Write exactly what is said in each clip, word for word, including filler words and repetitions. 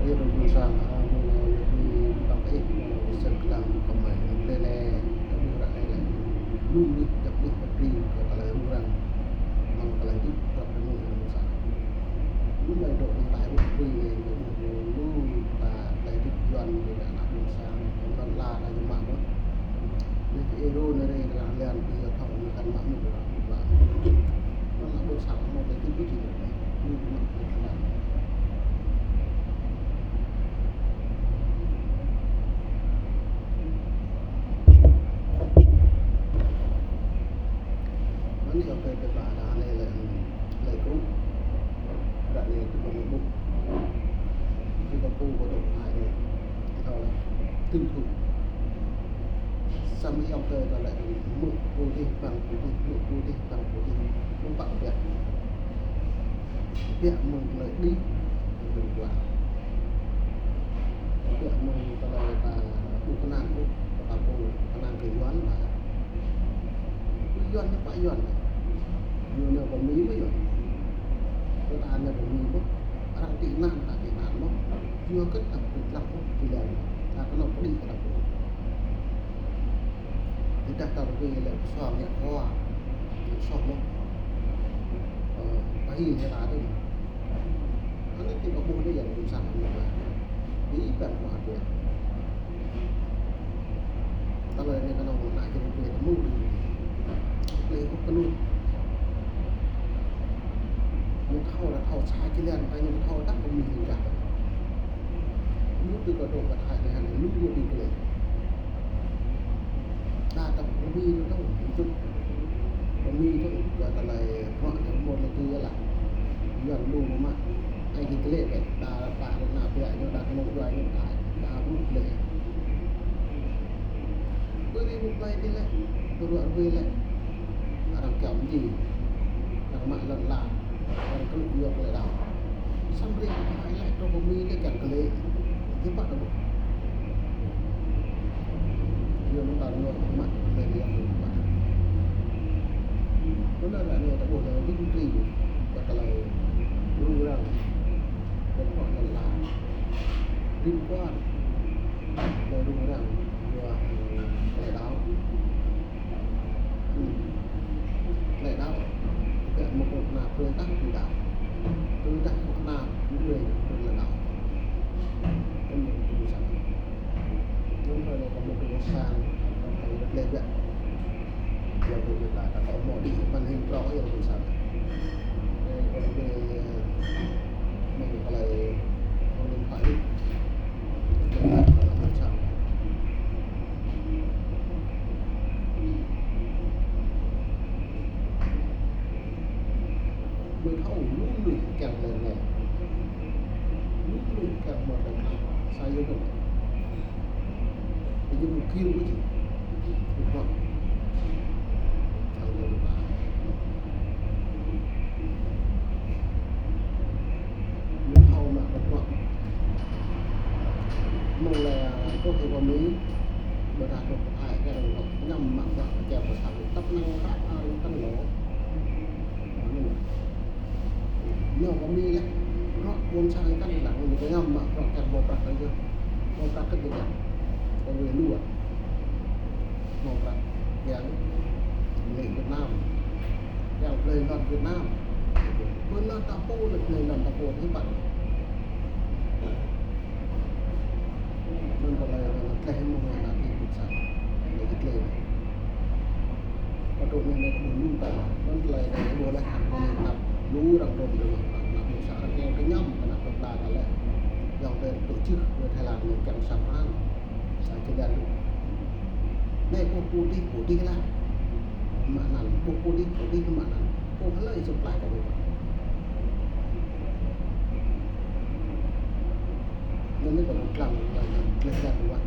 Yua anŭn ƀôn sang, a, mơ̆ng anai lĕ ƀing ƀing ih, a, sel klang kơmơi, lĕ lĕ, kơ ƀing ră anai lĕ, lu mih, jăp mih, pơtri, kơ tơlơi rŭng răng, mơ̆ng tơlơi hơdip, kơ tơlơi rŭng răng ƀôn sang. Lu mơi dŏ mơ̆ng tai ƀuh pơtri lĕ, lu, lu, ta, tơlơi hơdip Yuan, kơ ană ƀôn sang, kơ lŏn ala, ta jơmă mơ̆n. Anai kơ ih rô anai rai, ta lĕ, kơ ih thâo, kơ ană mơnuih, kơ ană ƀôn sang. Ană ƀôn sang, mơ̆ng tơlơi hơdip ƀu či. Anai yua kơ pơpă ră anai lĕ, lĕ kru. Ră anai tui ƀing ƀuh. Tui kơ pô kơ dŏ Thái anai. Kơ thâo lĕ. Tui thu. Samơ̆ yua kơ ta lĕ mơ̆ng pô dih, ƀing pô dih, mơ̆ng pô dih, ƀing pô dih. Mơ̆ng pă biă. Biă mơ̆ng tơlơi đĭ, mơ̆ng biă. Biă mơ̆ng tơlơi ta ƀu kơnang ôh, ta ƀu kơnang kơ Yuan ta. Yuan ñu pă Yuan. Ñu nao pơ Mi mơ̆ Yuan. Kơ ta nao pơ Mi mơ̆. Arăng tị nạn, ta tị nạn mơ̆. Yua kơ ta ƀu kơnang ôh, tị lăng. Ta kơnơ̆ng pơđĭ kơ ta pô. Tơdah ta rơwang lĕ pơsuang ngă khua, ngă soh mơ̆n. Ơ, pơhil hĭ ta dơ̆ng. Anai kơ ƀuh anai yua ƀôn sang anai. Ih ƀing khua kơ. Tơlơi anai kơnơ̆ng ană čơrơp ta mơ̆ng. Lĕ hŏk kơnŭn. Ñu thâo, ta thâo sa čơlan, ta ñu thâo ta kơ mơ̆ng hĭ gah. Ñu tui kơ dŏ pơ Thái anai, lu ñu tui kơ lĕ. Đa tơ̆ pơmĭn tui tơ̆, tui pơmĭn tui kơ tơlơi mơnuih tơ̆ mơ̆n lĕ tui lah. Yuan lu mơ̆ mă, ai kơ lĕ bĕ, đa đa ană biă ñu đa kơnơ̆ng djuai ñu đa, đa ƀu lĕ. Bơni mơ̆ng plơi tui lĕ, bơruă rơwang lĕ. Arăng kiaŏ mơ̆n, arăng mă lŏn ala. Arăng kơnuk yua kơ lĕ đaŏ. Samơ̆ ƀing ta lĕ truh pơ Mi lĕ kiăng kơ lĕ. Tơpă đaŏ. Yua anŭn ta rơngot mă lĕ yua kơ tơpă. Anŭn ră anai ta ƀuh lĕ ƀing pơtri. Kơ tơlơi rŭng răng. Kơ pơ̆k lŏn ala. Ƀing kuan. Tơlơi rŭng răng. Yua kơ lĕ đaŏ. Hm. Lĕ đaŏ. Tơbiă mơ̆ kơ ană brơi tah tui đaŏ. Tui đaŏ kơ ană brơi, brơi lĕ đaŏ. Anŭn yơh tui sang. Anŭn brơi lĕ kơ mơ̆ tui sang, kơ lĕ biă. Yua kơ ta, ta kơ mơ̆ đĭ màn hình pro yơh tui sang. Lĕ kơ lĕ mơ̆ kơ lĕ mơ̆ điện thoại đĭ. Mơi thâo lu mơi kiăng lĕ anai. Lu mơi kiăng mơ̆ lĕ anai. Sa yơh kơ. Ñu ƀu kiăng ƀu či. Ƀu thâo. Thâo lu mơi. Ñu thâo mă kơ pơ̆k. Mơ̆ng lĕ truh kơ Mi, ƀôdah truh kơ Thái, kơ arăng kơñăm mă pơ̆k kơ čem pơsang, tăp năng hră arăng tăn lŏ. Ñu kơ Mi lĕ, pơ̆k ƀôn sang kăn lăng, ñu kơñăm mă pơ̆k čem mơ̆ prăk kơ yơh. Mơ̆ prăk kơ yơh. Kơ wê lu ah. Mơ̆ prăk kiăng lĕ Việt Nam. Kiăng blơi lŏn Việt Nam. Blơi lŏn ta pô lĕ blơi lŏn ta pô tơpă. Anŭn tơlơi anŭn tleh mơ̆ng ană ƀing ƀôn sang. Lĕ tleh. Kơ tŭ anai anai kơ ƀuh lu ta. Anŭn tơlơi anai ƀuh lĕ hăng kơ anai anăp lu arăng trôm tơlơi anăp ƀôn sang arăng kiăng kơñăm kơ anăp ta ta lĕ. Yua kơ tổ chức kơ Thái Lan anai kiăng sa pran. Sa čơlan. Anai ƀuh putih, putih lah. Mă anăn, ƀuh putih, putih mă anăn. Ƀuh hlơi supply kơ ƀuh. Anŭn anai kơ lăng, lăng, lăng, lăng, lăng.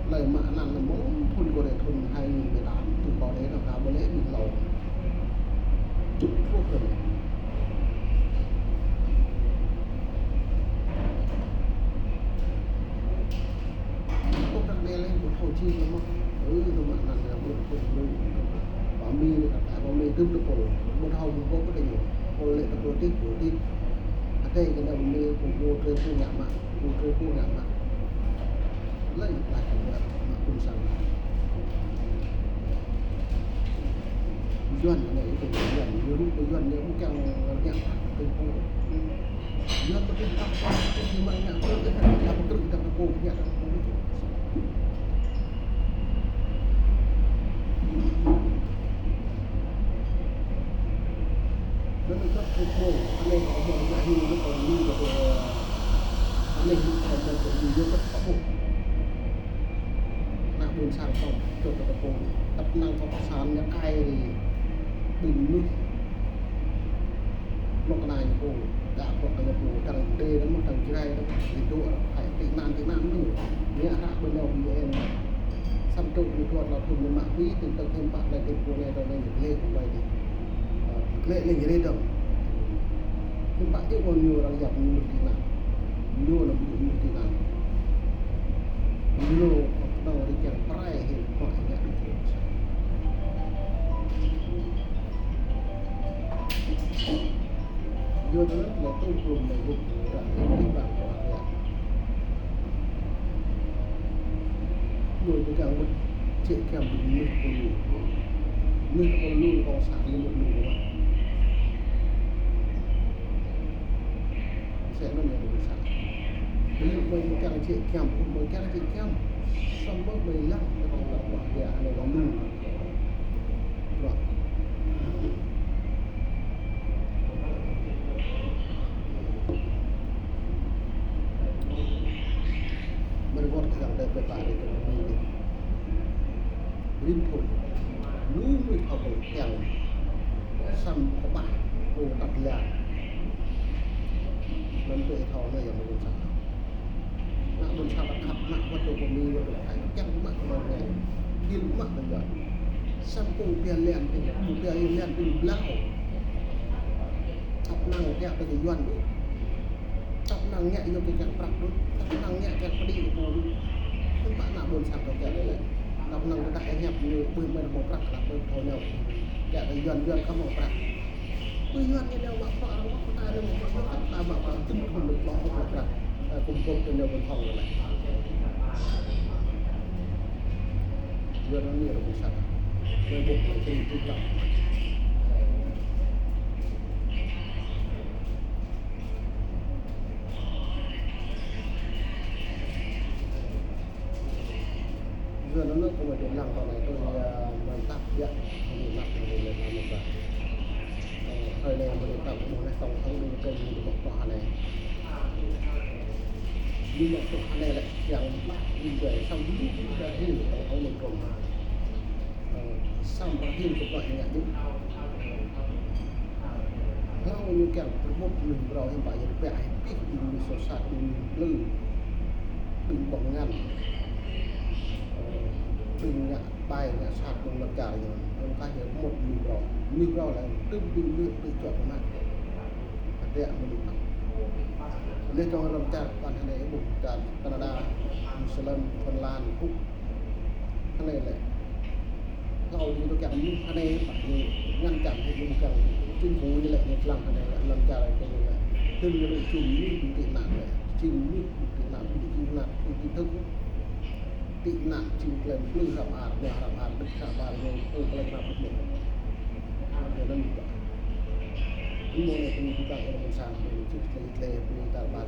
Hlơi mă anăn anŭn mơ̆ng thun kơ rĕ thun hai nghìn mười tám, tui kơ rĕ anŭn ta ƀu lĕ ƀing hlâo. Čŭk truh kơ anai. Ƀu prăk anai lĕ, ƀu thâo či lĕ mơ̆. Ơ, tơma anăn lĕ, ƀu, ƀu, ƀu. Pă Mi lĕ, kơ pă Mi tŭm tơpul. Ƀu thâo ƀu ƀuh kơ ñu. Pul lĕ tơpul tih, pul tih. Hă Ê, kơ anai ƀu mĭn, ƀu, ƀu trơi pô ngă mă, ƀu trơi pô ngă mă. Lĕ laĭ kơ ană ƀôn sang. Yuan anai, ih tui Yuan, ñu rŭ kơ Yuan ñu ƀu kiăng ngă mă kơ pô. Yuan pơkĕ tăp tăp, pơkĕ mă ngă, pơkĕ tăp tăp, pơkĕ tăp tăp pô, ngă tăp pô. Anŭn kơ pô, anai kơ pô, anai kơ pô, anai kơ pô, anai kơ pô. Ană ƀôn sang kâo, kơ pô, tăp năng kơ pô sang ñu ai ri, ƀing mơnuih. Mơ̆ng anai ñu pô, gah pô kơ ñu pô, đang đê lăm, đang Jrai lăm, ñu dŏ, hai tị nạn, tị nạn ñu. Ñu hră ƀơi anai U N. Samơ̆ tŭ ñu tuat lăp thŭn ñu mă ƀĭ, tơl tơl hiư̆m pă lĕ tơl pô anai tơl anai ñu glĕ pô ƀai dih. Ơ, glĕ lĕ ñu rê dơ̆ng. Hiư̆m pă djơ̆ mơ̆n ñu arăng yap ñu mơnuih tị nạn. Ñu lăm mơnuih tị nạn. Ñu lăm kơnơ̆ng rĭm čar prai hĭ kơ ñu dŏ. Yua anŭn lĕ tŭ klum mơ̆ng gŭp ră hĭ ƀing ƀă kơ ră. Mơ̆ng tơgang mơ̆ng čĕ kiăng ƀing mơnuih pô lu. Mơnuih pô lu kơ sa rĭm mơnuih lu kơ mă. Mơsĕ anŭn yơh ƀing sa. Ƀing mơnuih kiăng čĕ kiăng, mơnuih kiăng čĕ kiăng. Samơ̆ mơnuih lăng kơ tơlơi ƀă dia anai lu. Bruă. Mơ̆ng wơ̆t kơ yang dêh pơpă ri kơ mơnuih. Rĭm thŭn. Lu mơnuih thâo kơ kiăng. Samơ̆ kơƀah kơ tăp lăng. Anŭn tui thâo anai yơh mơ̆ng sa. Ană ƀôn sang ta khăp mă wơ̆t tơ pơmĭn wơ̆t tơ ai, kiăng mă kơ mơ̆ng anai. Ƀing mă kơ yua. Samơ̆ pô pia lĕ anŭn, pô pia lĕ anŭn ƀing blau. Tăp năng kiăng tơ kơ Yuan đôč. Tăp năng ngă yua kơ kiăng prăk đôč. Tăp năng ngă kiăng pơđĭ kơ pô đôč. Tơpă ană ƀôn sang ta kiăng lĕ. Tăp năng tơdah ih hiăp ñu ƀơi mơ̆n hmâo prăk, lăp ƀơi thâo nao. Kiăng tơ Yuan, Yuan kơ hmâo prăk. Ƀơi Yuan ñu nao mă prăk, arăng mă prăk, ta nao mă prăk, ta mă prăk, tŭ thŭn đôč lŏ mă prăk. Ta kŭm kŭm tơ nao ƀơi thâo lĕ. Yuan anai ñu rơbŭ sat. Lĕ ƀuh lĕ čơri tŭ prăk. Yua anŭn kơ mơ̆ng lăng kơ anai tui, ơ, mơ̆ng tăp yơh, mơ̆ng lăng kơ anai lĕ mơ̆ng tăp. Ơ, hrơi anai mơ̆ng tăp mơ̆ng anai tổng thống Donald Trump ñu dŏ pơ anai. Ñu dŏ pơ anai lĕ yang mă ñu dŏ sang dulu ñu dŏ hil tổng thống Donald Trump. Ơ, samơ̆ hil kơ pơ anai ñu. Hlâo ñu kiăng pơmŭt mơnuih phrâo hiư̆m pă yơh pĕ hĭ pih ƀing mơnuih soh sat, ƀing mơnuih plư, ƀing ƀơ̆ng ngăn, ơ, ƀing ngă ƀai ngă sat mơ̆ng lŏn čar ñu. Anŭn kah ñu pơmŭt mơnuih phrâo. Mơnuih phrâo lĕ tŭ ƀing mơnuih tŭ čuă pơmă. Hơdră mơnuih phrâo. Lĕ trong lŏn čar pơkŏn hơnai ƀuh čar Canada, New Zealand, Phần Lan, Úc. Hơnai lĕ. Hlâo ñu tŭ kiăng mơnuih hơnai pă ñu ngăn chặn hĭ ñu kiăng chính phủ ñu lĕ ñu lăng hơnai lĕ lŏn čar kơ ñu lĕ. Tơl ñu lĕ jum mơnuih ƀing tị nạn lĕ. Jing mơnuih ƀing tị nạn, ƀing tị nạn, ƀing tị thực. Tị nạn jing klem plư hrăp ar, ñu hrăp ar, đĭ hrăp ar, ñu pô klem hrăp đĭ ñu. Ñu anŭn ñu pă. Ñu mơ̆ng anai pơmĭn ƀing ƀing ƀôn sang, ñu čih tlĕ tlĕ, pơmĭn tar ƀar